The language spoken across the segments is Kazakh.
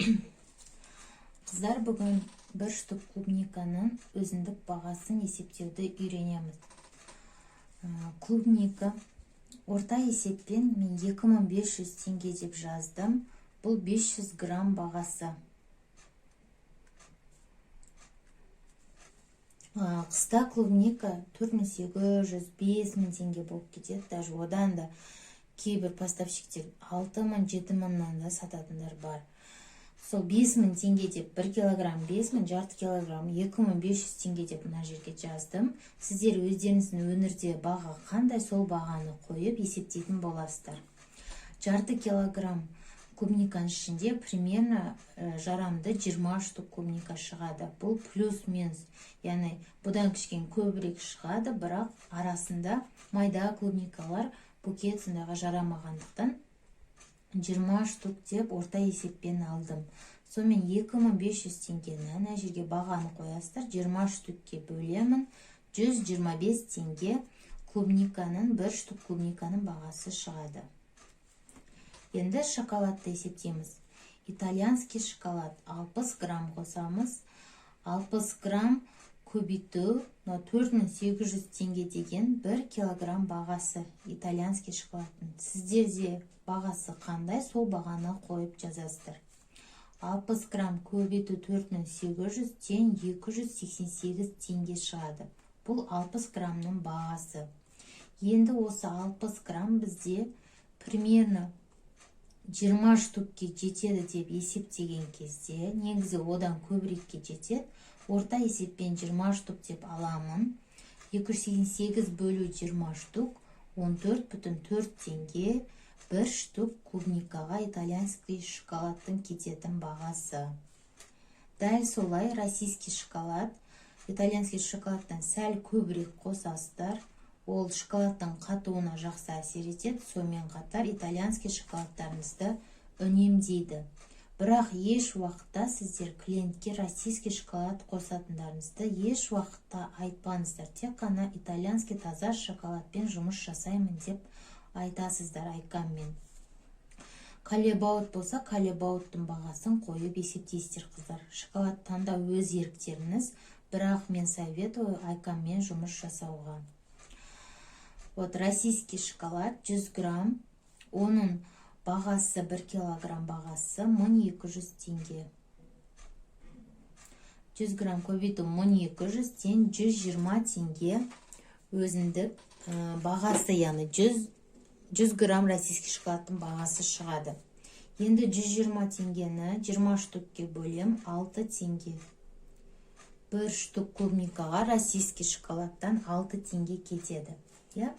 Қыздар, бүгін бір штук клубниканың өзіндік бағасын есептеуді үйренеміз. Клубника орта есеппен мен 2500 теңге деп жаздым. Бұл 500 грамм бағасы. Қыста клубника 4800, 5000 теңге болып кетеді. Даже одан да кейбір поставщиктер 6000, 7000-нан да сататындар бар. Сол 5000 теңге деп 1 килограмм 5000, жарты килограмм 2500 теңге деп мына жерге жаздым. Сіздер өздеріңіздің өңірде баға қандай, сол бағаны қойып есептейтін боласыздар. Жарты килограмм клубниканың ішінде примерно жарамды 20 штук клубника шығады. Бұл плюс минус, яғни бұдан кішкене көбірек шығады, бірақ арасында майда клубникалар букет сондайға жарамағандықтан 20 штук деп орта есеппен алдым. Сонымен, 2500 теңгені мына жерге бағаны қоясыздар, 20 штукке бөлемін, 125 теңге клубниканың, бір штук клубниканың бағасы шығады. Енді шоколадты есептейміз. Итальянский шоколад 60 грамм қосамыз. 60 грамм көбейту мына 4800 теңге деген 1 килограмм бағасы итальянский шоколадтың. Сіздерде бағасы қандай, сол бағаны қойып жазасыздар. 60 грамм көбейту 4800 тең 288 теңге шығады. Бұл 60 граммның бағасы. Енді осы 60 грамм бізде примерно 20 штукке жетеді деп есептеген кезде, негізі одан көбірекке жетеді. Орта есеппен 20 штук деп аламын. 288 бөлу 20 штук, 14,4 теңге бір штук клубникаға итальянский шоколадтың кететін бағасы. Дәл солай российский шоколад итальянский шоколадтан сәл көбірек қосасыздар. Ол шоколадтың қатуына жақсы әсер етеді, сонымен қатар итальянский шоколадтарыңызды үнемдейді. Бірақ еш уақытта сіздер клиентке российский шоколад қосатындарыңызды еш уақытта айтпаңыздар. Тек қана итальянский таза шоколадпен жұмыс жасаймын деп айтасыздар. Айкаммен Калебаут болса, Калебауттың бағасын қойып есептейсіздер. Қыздар, шоколад таңдау өз еріктеріңіз, бірақ мен советую Айкаммен жұмыс жасауға. Вот российский шоколад 100 грамм, оның бағасы, 1 килограмм бағасы 1200 теңге. 100 грамм көбейту 1200 тең 120 теңге өзіндік бағасы, яғни 100 грамм российский шоколадтың бағасы шығады. Енді 120 теңгені 20 штукке бөлем, 6 теңге. Бір штук клубникаға российский шоколадтан 6 теңге кетеді, иә.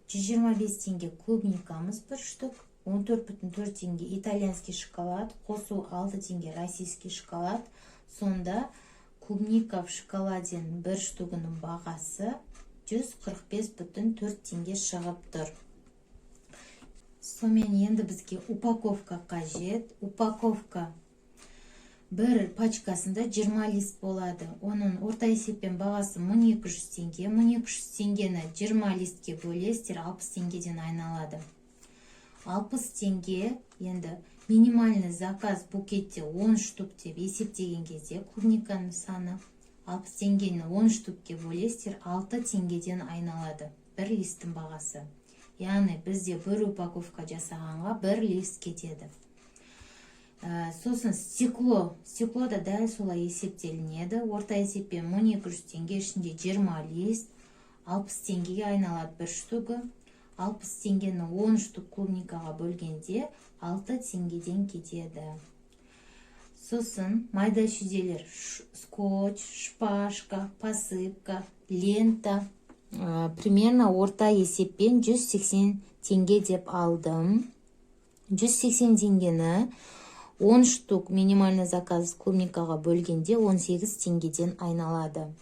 125 теңге клубникамыз бір штук, 14,4 теңге итальянский шоколад, қосу 6 теңге российский шоколад. Сонда клубника в шоколаде бір штугінің бағасы 145,4 теңге шығып тұр. Сонымен, енді бізге упаковка қажет. Упаковка бір пачкасында 20 лист болады. Оның орта есеппен бағасы 1200 теңге. 1200 теңгені 20 листке бөлесіздер, 60 теңгеден айналады. 60 теңге. Енді минимальный заказ букетте 10 штук деп есептеген кезде, клубниканың саны, 60 теңгені 10 штукке бөлесіздер, 6 теңгеден айналады бір листтің бағасы. Яғни бізде бір упаковка жасағанға бір лист кетеді. Сосын стекло. Стекло да дәл солай есептелінеді. Орта есеппен 1200 теңге, ішінде 20 лист, 60 теңгеге айналады бір штугі. 60 теңгені 10 штук клубникаға бөлгенде 6 теңгеден кетеді. Сосын майда шүйделер: скотч, шпажка, посыпка, лента, примерно орта есеппен 180 теңге деп алдым. 180 теңгені 10 штук минимальный заказ клубникаға бөлгенде 18 теңгеден айналады.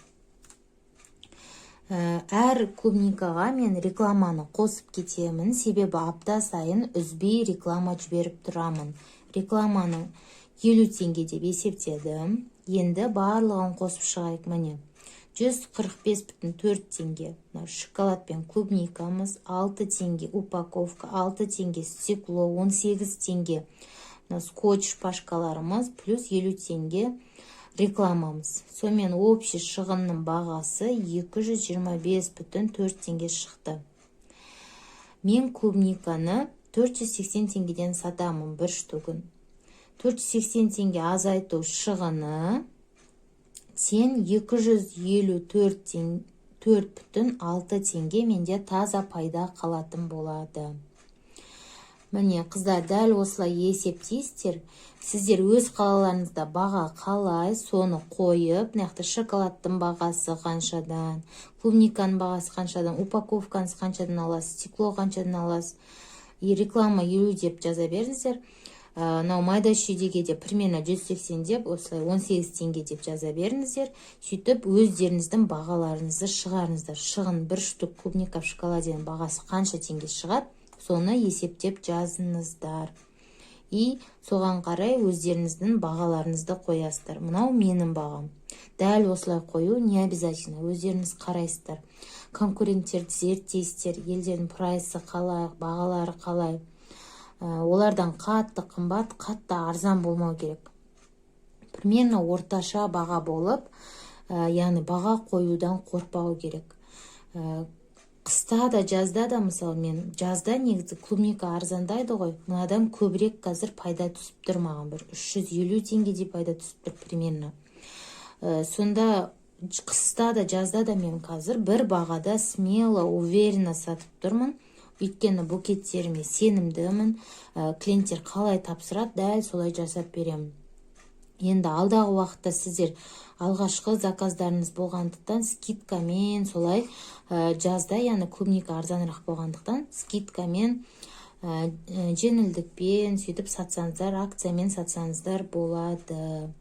Әр клубникаға мен рекламаны қосып кетемін, себебі апта сайын үзбей реклама жіберіп тұрамын. Рекламаны 50 теңге деп есептедім. Енді барлығын қосып шығайық. Міне, 145,4 теңге мына шоколад пен клубникамыз, 6 теңге упаковка, 6 теңге стекло, 18 теңге Мына скотч, шпажкаларымыз, плюс 50 теңге рекламамыз. Сонымен, общий шығынның бағасы 225,4 теңге шықты. Мен клубниканы 480 теңгеден сатамын бір штугін. 480 теңге азайту шығыны тең 254 4,6 теңге менде таза пайда қалатын болады. Міне, қыздар, дәл осылай есептейсіздер. Сіздер өз қалаларыңызда баға қалай, соны қойып, мына жақта шоколадтың бағасы қаншадан, клубниканың бағасы қаншадан, упаковкаңыз қаншадан аласыз, стекло қаншадан аласыз и реклама 50 деп жаза беріңіздер. Мынау майда шүйдеге де примерно 180 деп, осылай 18 теңге деп жаза беріңіздер. Сөйтіп өздеріңіздің бағаларыңызды шығарыңыздар. Шығын бір штук клубника в шоколаде бағасы қанша теңге шығады, соны есептеп жазыңыздар и соған қарай өздеріңіздің бағаларыңызды қоясыздар. Мынау менің бағам. Дәл осылай қою не обязательно, өздеріңіз қарайсыздар, конкуренттерді зерттейсіздер, елдердің прайсы қалай, бағалары қалай. Олардан қатты қымбат, қатты арзан болмау керек, примерно орташа баға болып, яғни баға қоюдан қорықпау керек. Қыста да, жазда да. Мысалы, мен жазда негізі клубника арзандайды ғой, мынадан көбірек қазір пайда түсіп тұр маған, бір 350 теңгедей пайда түсіп тұр примерно. Сонда қыста да, жазда да мен қазір бір бағада смело, уверенно сатып тұрмын, өйткені букеттеріме сенімдімін. Клиенттер қалай тапсырады, дәл солай жасап беремін. Енді алдағы уақытта сіздер алғашқы заказдарыңыз болғандықтан, скидкамен солай, жазда, яғни клубника арзанырақ болғандықтан, скидкамен, жеңілдікпен сөйтіп сатсаңыздар, акциямен сатсаңыздар болады.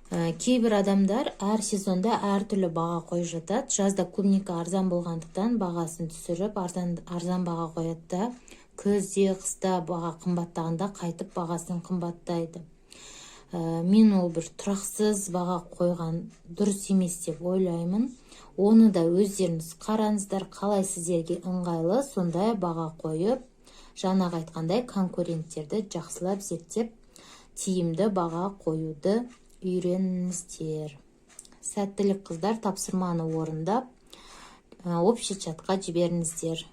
Кейбір адамдар әр сезонда әртүрлі баға қойып жатады. Жазда клубника арзан болғандықтан, бағасын түсіріп, арзан, арзан баға қояды да, күзде, қыста баға қымбаттағанда қайтып бағасын қымбаттайды. Мен ол бір тұрақсыз баға қойған дұрыс емес деп ойлаймын. Оны да өздеріңіз қараңыздар, қалай сіздерге ыңғайлы, сондай баға қойып, жаңағы айтқандай, конкуренттерді жақсылап зерттеп, тиімді баға қоюды үйреніңіздер. Сәттілік, қыздар! Тапсырманы орындап, общий чатқа жіберіңіздер.